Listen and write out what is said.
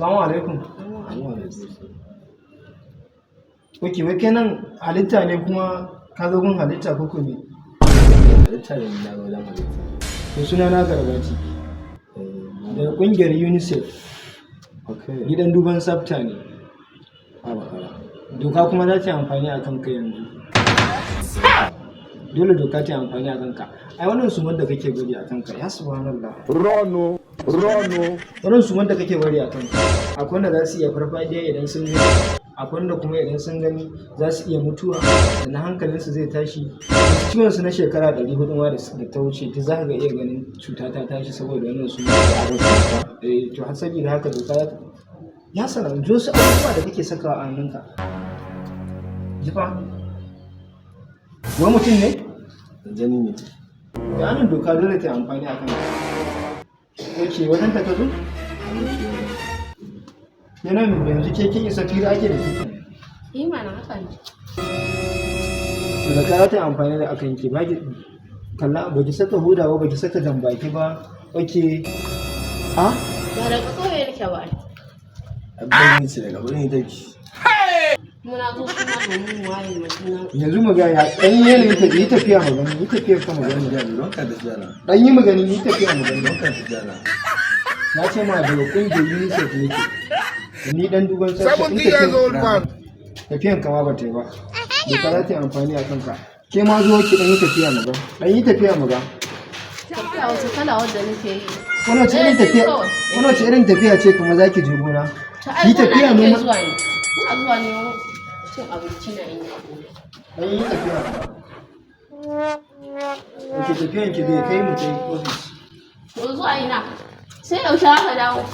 Salamu alaikum. Ok, wai kai nan halitta ne kuma ka zo gun halitta ko ne? Halitta ne, na ga wajen halitta. To, suna na Garbati. Daga ƙungiyar UNICEF, gidan duban tsafta ne. Ba matsala. Doka kuma za ta yi amfani a kanka yanzu. Dole doka ta yi amfani a kanka. Ai wannan sumar da kake bari a kanka, ya subhanallah. Run, run. Wannan sumar da kake bari a kanka, akwai wanda za su iya farfadiya idan sun gani, akwai wanda kuma idan sun gani za su iya mutuwa, sannan hankalinsu zai tashi. Wasu ciwon su na shekara 400 ma da ta wuce, duk za ka ga iya ganin cuta ta tashi saboda wannan sumar da aka. Eh, to har saboda haka doka za ta ya sanar ji wasu abubuwa da kake sakawa a hannunka. Ji fa. Wai mutum ne? Aljani ne. Da hannun doka dole ta yi amfani a kanka. Ok, wajen ta ka zo? Yana yanzu ke kin isa fira ake da kike. Yi mana, haka ne. Da ka ta yi amfani da akan ki, ba ki kalla, ba ki saka hoda ba, ba ki saka jambaki ba. Ok. A? Ba daga ƙauye nake ba ai. Abin ce daga birni take. Muna zo kuma domin mu waye ma juna. Yanzu mu ga ya dan yanayin ta, yi tafiya mu gani, yi tafiya ka mu gani. Don ka tafiya na. Dan yi mu gani, yi tafiya mu gani. Don ka tafiya na. Na ce ma daga kungiyar UNICEF nake. Ni dan duban tsafta. 70 years old man. Tafiyan kama ba ta yi ba. Doka za ta yi amfani a kanka. Ke ma zo ki dan yi tafiya mu ga. Dan yi tafiya mu ga. Tafiya wata kala wadda nake yi? Wannan wace irin Eh, tafiya? kawai. Wannan wace irin tafiya ce kuma zaki je gona? Ta ai Yi gona tafiya nake noma. zuwa ne. Ina zuwa ne cin abinci na in yi a gona. Dan yi tafiya. Ok, tafiyan ki zai kai mu kai ofis. To, zuwa ina? Sai yaushe aka dawo?